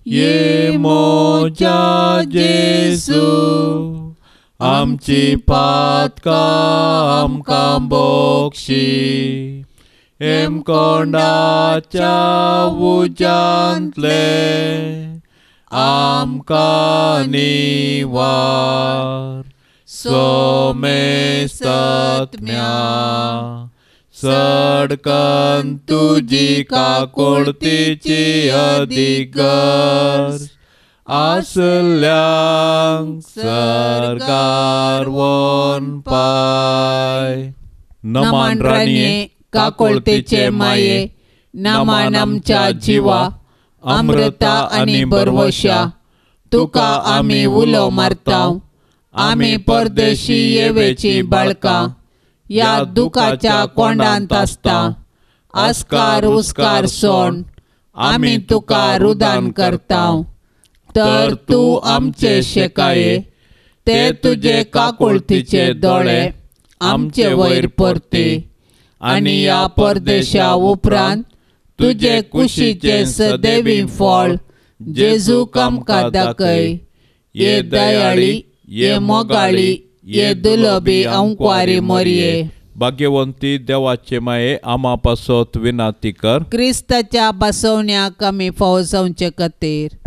ये मोजा जेजू, आमची पातकां आमकां बोक्षी, हेमकोंडाच्या उज्यांतले आमकां निवार. सोमेस्तात्म्या सडकन तुजी काकुळतीची अदीक गरज आसल्यांक सरकार वन पाय. नमान राणये, काकुळतीचे माये, नमान आमच्या जिवा, अमृता आनी बरवशा, तुका आमी उलो मारता. आमी परदेशी येवेची बाळकां, ह्या दुखाच्या कोंडांत आसता. आस्कार उस्कार सोण आमी तुका रुदान करता. तर तूं आमचे शेकाये, ते तुजे काकुळतीचे दोळे आमचे वयर परती, आनी ह्या परदेशा उपरांत तुजे कुशीचे सदैवी फळ जेजू आमकां दाखय. ये दयाळी, ये मोगाळी, ये दुलबी अंकवारी मोरये. भाग्यवंती देवाचे माये, आमा पासत विनंती कर. क्रिस्ताच्या बसवण्याक आमी फावो जावचे खातीर.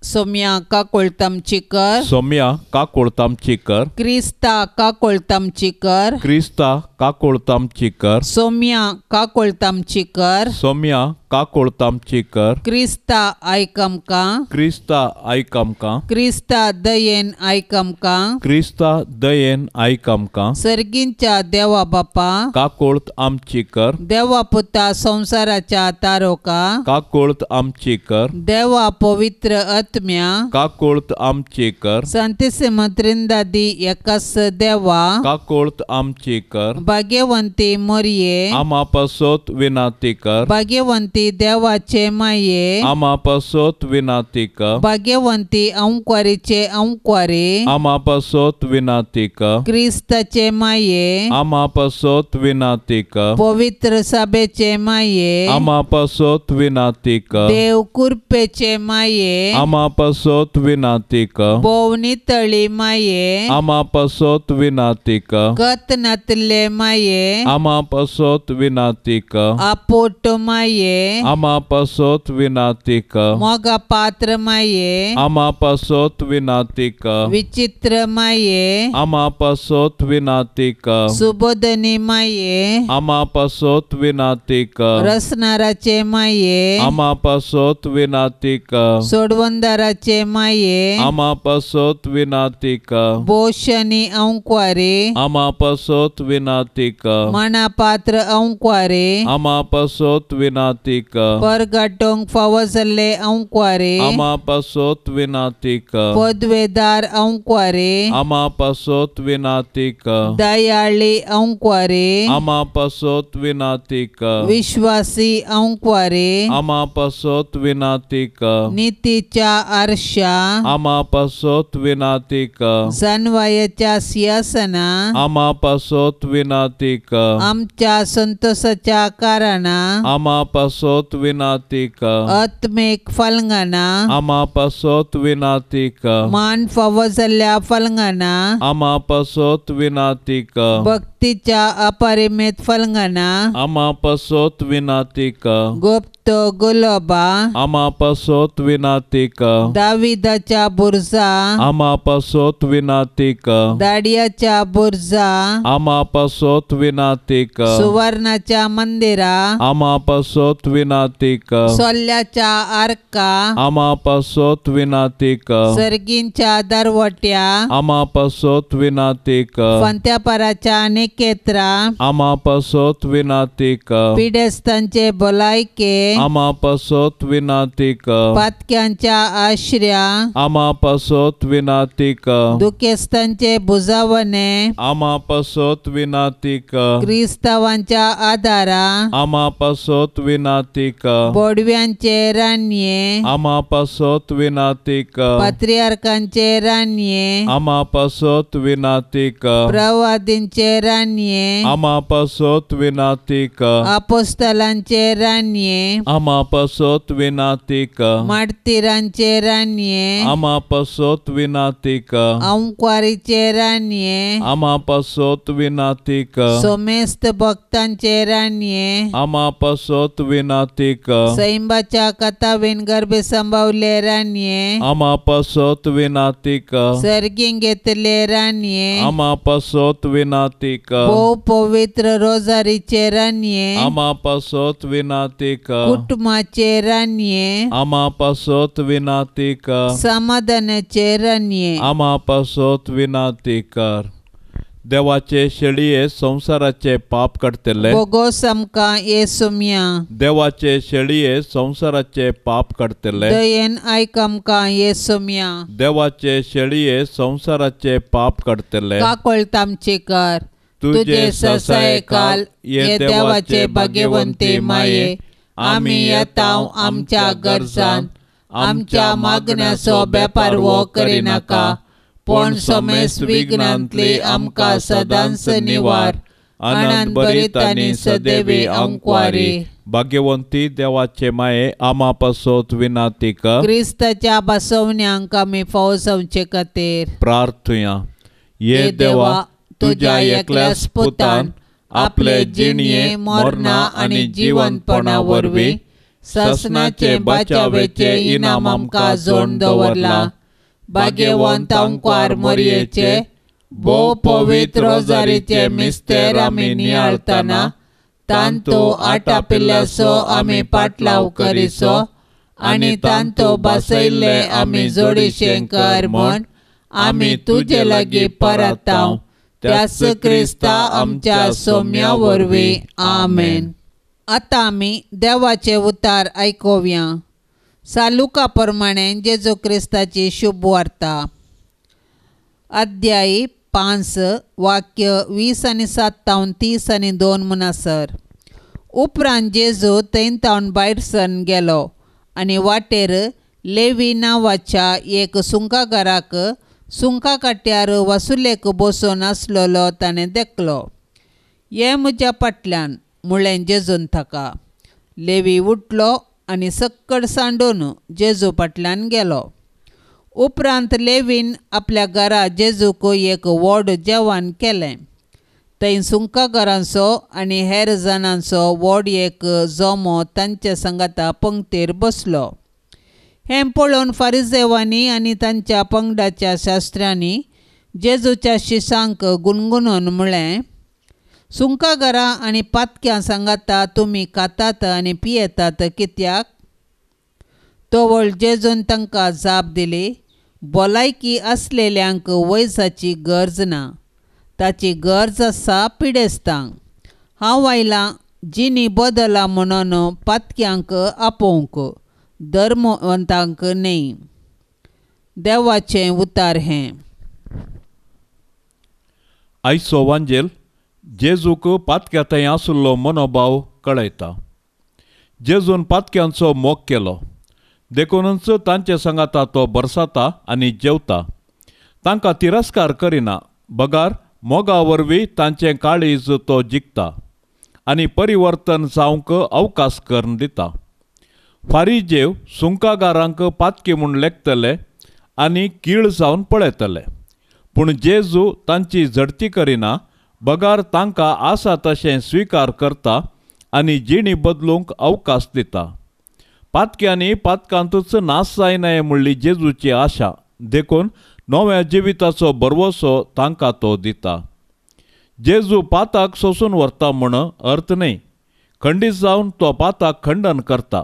सोम्या काकुळतामची कर. सोम्या काकुळतामची कर. क्रिस्ता काकुळतामची कर. क्रिस्ता काकुळतामची कर. सोम्या काकुळतामची कर. सोम्या काकुळतामची कर. क्रिस्ता आयक आमकां. क्रिस्ता आयक आमकां. क्रिस्ता दयेन आयक आमकां. क्रिस्ता दयेन आयक आमकां. सर्गींच्या देवा बापा, काकुळत आमची कर. देवा पुता संवसाराच्या तारोका, काकुळत आमची कर. देवा पवित्र आत्म्या, काकुळत आमची कर. संतिसिम त्रिंदादी एकाच देवा, काकुळत आमची कर. भाग्यवंती मोरये, आमा पासत विनंती कर. भाग्यवंती देवाचे माये, आमा पासत विनंती कर. भाग्यवंती अंकवारीचे अंकवारी, आमा पासत विनंती कर. क्रिस्ताचे माये, आमा पासत विनंती कर. पवित्र सभेचे माये, आमा पासत विनंती कर. देव कृपेचे माये, आमा पासत विनंती कर. भोव नितळी माये, आमा पासत विनंती कर. कत नातले माये, आमा पासत विनंती कर. आपोट माये, आमा पासत विनंती कर. मोगा पात्र माये, आमा पासत विनंती कर. विचित्र माये, आमा पासत विनंती कर. सुबोधनी माये, आमा पासत विनंती कर. रसनाराचे माये, आमा पासत विनंती कर. सोडवंदाराचे माये, आमा पासत विनंती कर. बोशनी अंकवारी, आमा पासत विनंती कर. मना पात्र अंकवारी, आमा पासत विनंती विनाती कर। परगाटोंक फावो जाल्ले अंकवारे आमा पासत विनाती कर। पदवेदार अंकवारे आमा पासत विनाती कर। दयाळी अंकवारे आमा पासत विनाती कर। विश्वासी अंकवारे आमा पासत विनाती कर। नितीच्या आरशा आमा पासत विनाती कर। जानवायेच्या सिंहासना आमा पासत विनाती कर। आमच्या संतोषाच्या कारणां आमा पासत विनाती कर। आत्मीक फलंगाना आमा पासत विनाती कर। मान फावो जाल्ल्या फलंगाना आमा पासत विनाती कर। भक्तीच्या अपरिमित फलंगाना आमा पासत विनाती कर। गुप्त गुलोबा आमा पासत विनाती कर। दाविदाच्या बुर्जा आमा पासत विनाती कर। दाडियाच्या बुर्जा आमा पासत विनाती कर। सुवर्णाच्या मंदिरा आमा पासत विनाती कर। सोल्ल्याच्या आर्का आमा पासत विनाती कर। सर्गींच्या दरवट्या आमा पासत विनाती कर। फांत्यापाराच्या निकेत्रा आमा पासत विनाती कर। पिडेस्तांचे भलायके आमा पासत विनाती कर। पातक्यांच्या आश्र्या आमा पासत विनाती कर। दुखेस्तांचे बुजावणे आमा पासत विनाती कर। क्रिस्तावांच्या आदारा आमा पासत विनाती कर। बोडव्यांचे रानये आमा पासत विनाती कर। पात्रियार्कांचे रानये आमा पासत विनाती कर। प्रवादींचे रानये आमा पासत विनाती कर। अपोस्तलांचे रानये आमा पासत विनाती कर। मार्तीरांचे रानये आमा पासत विनाती कर। अंकवारीचे रानये आमा पासत विनाती कर। सोमेस्त भक्तांचे रानये आमा पासत विनाती कर। सैंबाच्या कथावीन गर्भे संभावले रानये आमा पासत विनाती कर। सर्गीं घेतले रानये आमा पासत विनाती कर। भोव पवित्र रोजारीचे रानये आमा पासत विनाती कर। कुटुंबाचे रानये आमा पासत विनाती कर। समाधानाचे रानये आमा पासत विनाती कर। देवाचे शेळये संवसाराचे पाप काडटले बोगोस आमकां येसुम्या। देवाचे शेळये संवसाराचे पाप काडटले दयेन आयक आमकां येसुम्या। देवाचे शेळये संवसाराचे पाप काडटले काकळत आमची कर। तुजे ससायकाल ये देवाचे भाग्यवंती माये आमी येता आमच्या गरजान आमच्या मागण्याचो बेपारवो करिनाका पूण समेस्त विघ्नांतली आमकां सदांच निवार। आनंद भरीत आनी सदैवी अंकवारी। भाग्यवंती देवाचे माये आमा पासत विनाती कर। क्रिस्ताच्या बसवण्यांक आमी फावो जावचे खातीर प्रार्थुया। ये देवा तुज्या एकल्याच पुतान आपले जिणये मरणा आनी जिवंतपणा वरवीं सासणाचे बाचावेचे इनाम आमकां जोडून दवरलां। भाग्यवंत अंकवार मोरयेचे भोव पवित्र रोजारीचे मिस्तेर आमी नियाळतना तांतो आटापिल्ल्याचो आमी पाटलाव करिसो आनी तांतो बसयल्ले आमी जोडीशें कर म्हूण आमी तुजे लागीं परतांव त्याच क्रिस्ता आमच्या सोम्या वरवीं आमेन। आतां आमी देवाचे उतार आयकुया। सालुका प्रमाणे जेजू क्रिस्ताची शुभ वार्ता अध्याय 5 वाक्य 20 आनी 7 तावन 30 आनी 2 म्हणसर। उपरांत जेजू थंय तावन भायर सरन गेलो आनी वाटेर लेवी नांवाच्या एक सुंकागाराक सुंका काट्यार वसुलेक बसून आसलेलो ताणें देखलो। ये म्हज्या फाटल्यान म्हळें जेजून ताका। लेवी उठलो आनी सक्कड सांडून जेजू फाटल्यान गेलो। उपरांत लेवीन आपल्या घरा जेजूक एक व्हड जेवण केलें। थंय सुंकागारांचो आनी हेर जाणांचो व्हड एक जमो तांचे सांगाता पंक्तीर बसलो। हें पळोवन फारिजेवांनी आनी तांच्या पंगडाच्या शास्त्र्यांनी जेजूच्या शिसांक गुणगुणून म्हळें, सुंकागारां आनी पातक्यां सांगाता तुमी खातात आनी पियेतात कित्याक? तवळ जेजून तांकां जाप दिली, भलायकी आसलेल्यांक वैजाची गरज ना, ताची गरज आसा पिडेस्तांक। हांव आयलां जिणी बदला म्हणून पातक्यांक आपोवंक, धर्मवंतांक न्हय. देवाचें उतार हें. आयचो वांजेल जेजूक पातक्या थंय आशिल्लो मनोभाव कळयता. जेजून पातक्यांचो मोग केलो, देखूनच तांचे सांगाता तो बरसाता आनी जेवता. तांकां तिरस्कार करिना, बगार मोगा वरवीं तांचें काळीज तो जिखता आनी परिवर्तन जावंक अवकाश करून दिता. फारीजेव सुंकागारांक पातकी म्हूण लेखतले आनी कीळ जावन पळयतले, पूण जेजू तांची झडती करिना, बगार तांकां आसा तशें स्विकार करता आनी जिणी बदलूंक अवकाश दिता. पातक्यांनी पातकांतूच नाश जायनाय म्हणली जेजूची आशा, देखून नव्या जिविताचो भरवसो तांकां तो दिता. जेजू पाताक सोसून व्हरता म्हूण अर्थ न्हय, खंडीत जावन तो पाताक खंडन करता,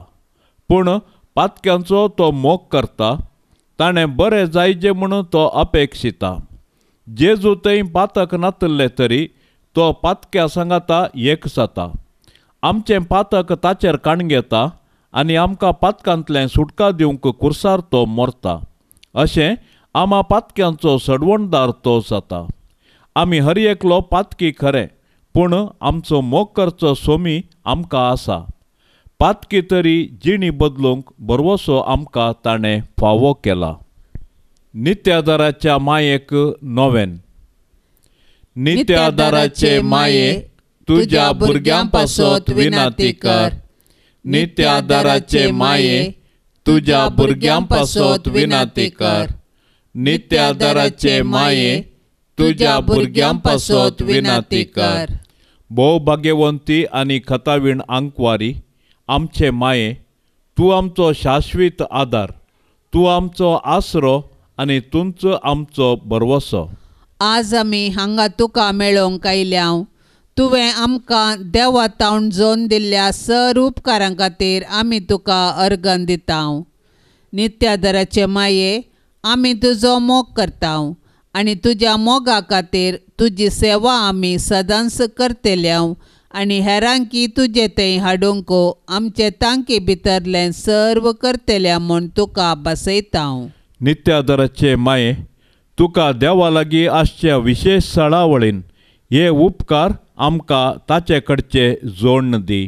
पूण पातक्यांचो तो मोग करता. ताणें बरें जायजे म्हूण तो अपेक्षिता. जेजू थंय पातक नातिल्ले तरी तो पातक्या सांगाता एक जाता. आमचें पातक ताचेर काण घेता आनी आमकां पातकांतलें सुटका दिवंक कुर्सार तो मरता. अशें आमा पातक्यांचो सडवणदार तो जाता. आमी हर एकलो पातकी खरें, पूण आमचो मोग करचो सोमी आमकां आसा. पातकी तरी जिणी बदलूंक भरवसो आमकां ताणें फावो केला. नित्यादाराच्या मायेक नोवेन. नित्यादाराचे माये, तुज्या भुरग्यां पासत विनंती कर. नित्यादाराचे माये, तुज्या भुरग्यां पासत विनंती कर. नित्यादाराचे माये, तुज्या भुरग्यां पासत विनंती कर. भोव भाग्यवंती आनी खतावीण आंकवारी आमचे माये, तूं आमचो शाश्वीत आदार, तूं आमचो आसरो आनी तुमचो आमचो भरवसो. आज आमी हांगा तुका मेळोवंक आयल्या. तुवें आमकां देवा तावन जोन दिल्ल्या सर उपकारां खातीर आमी तुका अर्गन दिता. नित्यादराचे माये, आमी तुजो मोग करता आनी तुज्या मोगा खातीर तुजी सेवा आमी सदांच करतल्या आनी हेरांकी तुजे थंय हाडूंक आमचे तांकी भितरलें सर्व करतल्या म्हूण तुका बसयता. नित्यादराचे माये, तुका देवा लागीं आसच्या विशेश सळावळीन हे उपकार आमकां ताचे कडचे जोडण दी.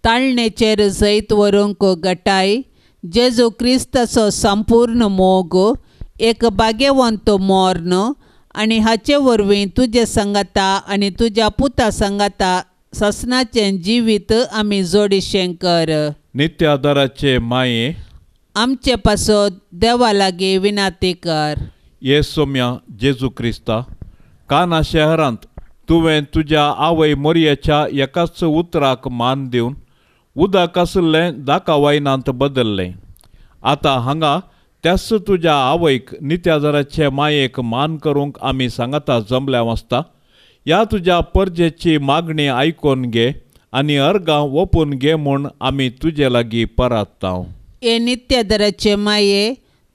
ताळणेचेर जैत व्हरूंक गटाय जेजू क्रिस्ताचो संपूर्ण मोग, एक भाग्यवंत मर्ण आनी हाचे वरवीं तुजे सांगाता आनी तुज्या पुता सांगाता ससनाचें जिवीत आमी जोडिशें कर. नित्यादाराचे माये, आमचे पासत देवा लागीं विनंती कर. ये सोम्या जेजू क्रिस्ता, काना शहरांत तुवें तुज्या आवय मोरयेच्या एकाच उतराक मान दिवन उदक आशिल्लें दाका वायनांत बदल्लें. आतां हांगा त्याच तुज्या आवयक नित्यादाराचे मायेक मान करूंक आमी सांगाता जमल्या वाचता. ह्या तुज्या परजेची मागणी आयकून घे आनी अर्गां ओपून घे म्हूण आमी तुजे लागीं परात्ता. हे नित्यादाराचे माये,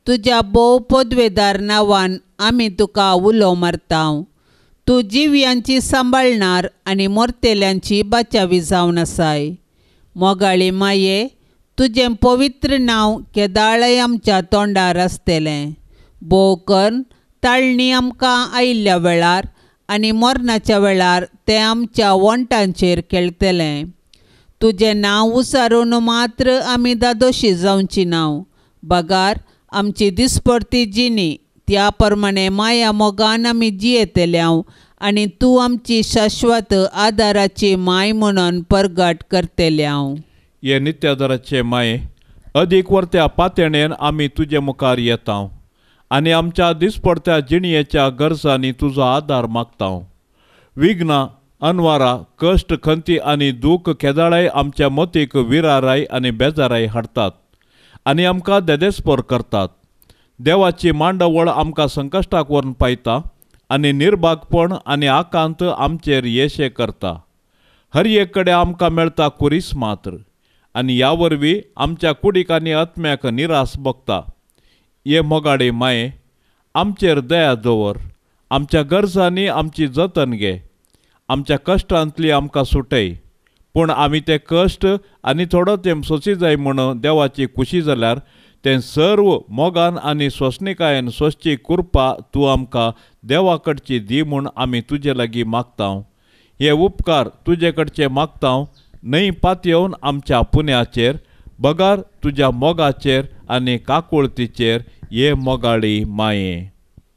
तुज्या भोव पदवेदार नांवान आमी तुका उलो मारता. तूं जिव्यांची सांबाळणार आनी मोरतेल्यांची बाचावी जावन आसाय. मोगाळी माये, तुजें पवित्र नांव केदाळय आमच्या तोंडार आसतलें. भोव करून ताळणी आमकां आयिल्ल्या वेळार आनी मरणाच्या वेळार तें आमच्या वण्टांचेर खेळटलें. तुजें नांव उसारून मात्र आमी दादोशी जावची नांव, बगार आमची दिसपडती जिणी त्या प्रमाणे माया मोगान आमी जियेतल्या आनी तूं आमची शाश्वत आदाराची माय म्हणून परगट करतल्या. हे नित्यादाराचे माये, अदीक वर्त्या पातेणेन आमी तुजे मुखार येता आनी आमच्या दिसपडत्या जिणयेच्या गरजांनी तुजो आदार मागता. विघ्नां, अनवारा, कश्ट, खंती आनी दूख केदाळाय आमच्या मतीक विराराय आनी बेजाराय हाडटात आनी आमकां देदेस्पोर करतात. देवाची मांडवळ आमकां संकश्टाक व्हरून पायता आनी निर्भागपण आनी आकांत आमचेर येशे करता. हर एक कडेन आमकां मेळटा कुरीस मात्र आनी ह्या वरवीं आमच्या कुडीक आनी आत्म्याक निरास भोगता. हे मोगाडे माये, आमचेर दया दवर, आमच्या गरजांनी आमची जतन घे, आमच्या कश्टांतली आमकां सुटय, पूण आमी ते कश्ट आनी थोडो तेंप सोंशी जाय म्हूण देवाची खुशी जाल्यार तें सर्व मोगान आनी सोंसणिकायेन सोंसची कृपा तूं आमकां देवा कडची दी म्हूण आमी तुजे लागीं मागता. हे उपकार तुजे कडचे मागता न्हय पातयेवन आमच्या पुण्याचेर बगर तुज्या मोगाचेर आनी काकुळतीचेर हे मोगाळी माये.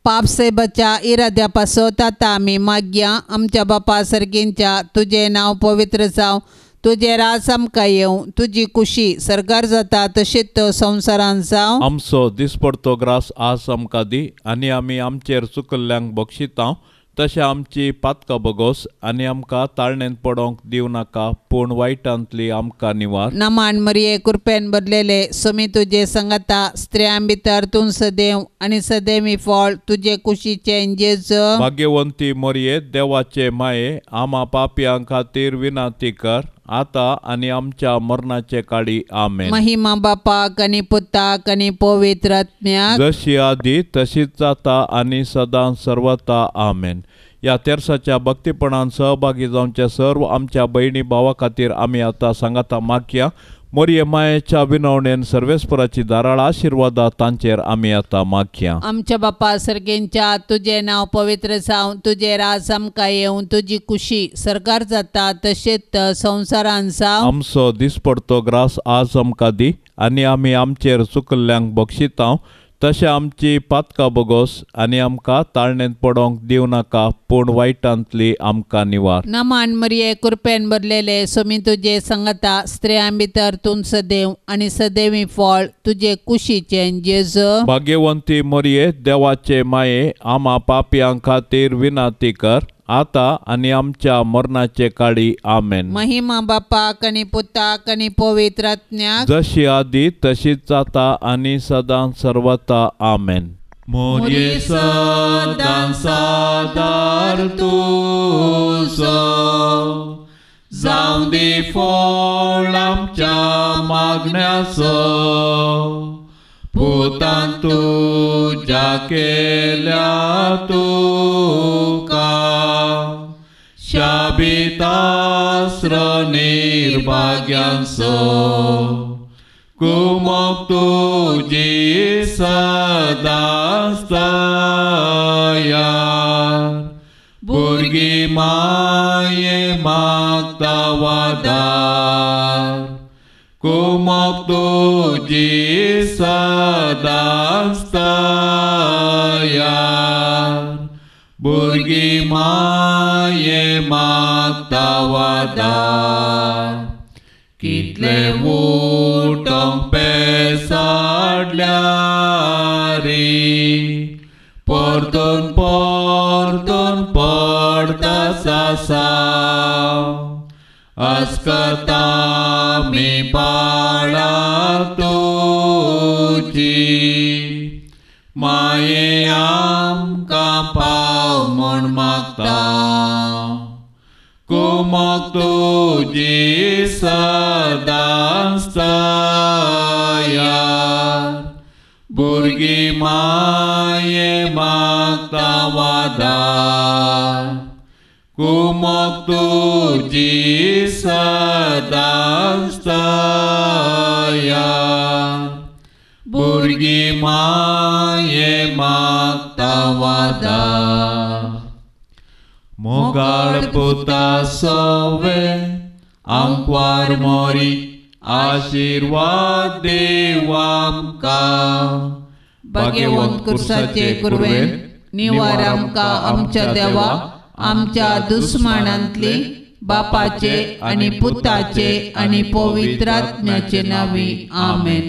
पापसेबाच्या इराद्या पासत आतां आमी मागया आमच्या बापा सर्गींच्या तुजें नांव पवित्र जावं, तुजें राज आमकां येवं, तुजी कुशी सर्गार जाता तशीच संवसारांत जावं. आमचो दिसपडतो ग्रास आज आमकां दी आनी आमी आमचेर चुकल्ल्यांक बक्षिता तशें आमची पातकां बगोस आनी आमकां ताळणेंत पडोंक दिवं नाका, पूण वायटांतली आमकां निवार. नमान मरिये कृपेन भरलेले स्वामी तुजे संगता, स्त्रियां भितर तूं सदैव आनी सदैवी फळ तुजे कुशीचें जेजू. भाग्यवंती मरिये देवाचे माये आमा पापयां खातीर विनंती कर आतां आनी आमच्या मरणाचे काळी. आमेन. महिमा बापाक आनी पुताक आनी पवित्र आत्म्याक, जशी आदी तशीच जाता आनी सदां सर्वता. आमेन. ह्या तेर्साच्या भक्तीपणान सहभागी जावचे सर्व आमच्या भयणी भावा खातीर आमी आतां सांगाता मागया. मोरये मायेच्या विनवणेन सर्वेस्पराची धाराळ आशिर्वादा तांचेर आमी आतां मागया. आमच्या बापा सर्गेंच्या तुजें नांव पवित्र जावं, तुजें राज आमकां येवं, तुजी कुशी सर्गार जाता तशेंच संवसारांत जावं. आमचो दिसपडतो ग्रास आज आमकां दी आनी आमी आमचेर चुकल्ल्यांक बक्षिता तशें आमची पातकां बगोस आनी आमकां ताळणेंत पडोंक दिवं नाका, पूण वायटांतली आमकां निवार. नमान मरिये कृपेन भरलेले स्वामी तुजे संगता, स्त्रियां भितर तूं सदैव आनी सदैवी फळ तुजे कुशीचें जेजू. भाग्यवंती मरिये देवाचे माये आमा पापयां खातीर विनंती कर आतां आनी आमच्या मरणाचे काळी. आमेन. महिमा बापाक आनी पुताक आनी पवित्र आत्म्याक, जशी आदी तशीच जाता आनी सदां सर्वता. आमेन. मोरये सदां सादार तुजो जावं दी फळ आमच्या मागण्याचो, पुतान तुज्या केल्या तुका शाबितास्र निर्भाग्यांचो, कुमक तुजी सदांच तयार, भुरगीं माये मागता वादार, कुमक तुजी सदांच तयार, भुरगीं माये मागता वादार. कितले उठोंक पेसाडल्यार परतून परतून पडता सासाव, अस्कता मी पाळा तुजी माये आमकां पाव म्हूण मागता, कुमक तुजी सदांच तयार, भुरगीं माये मागता वादार, कुमक तुजी सदांच तयार, भुरगीं माये मागता वादार. मोगाळ पुता सवे आंकवार मोरी आशिर्वाद देव आमकां, भाग्यवंत कुर्साचे कुरवेन निवार आमकां आमच्या देवा आमच्या दुस्मानांतली बापाचे आनी पुताचे आनी पवित्र आत्म्याचे नांवी. आमेन.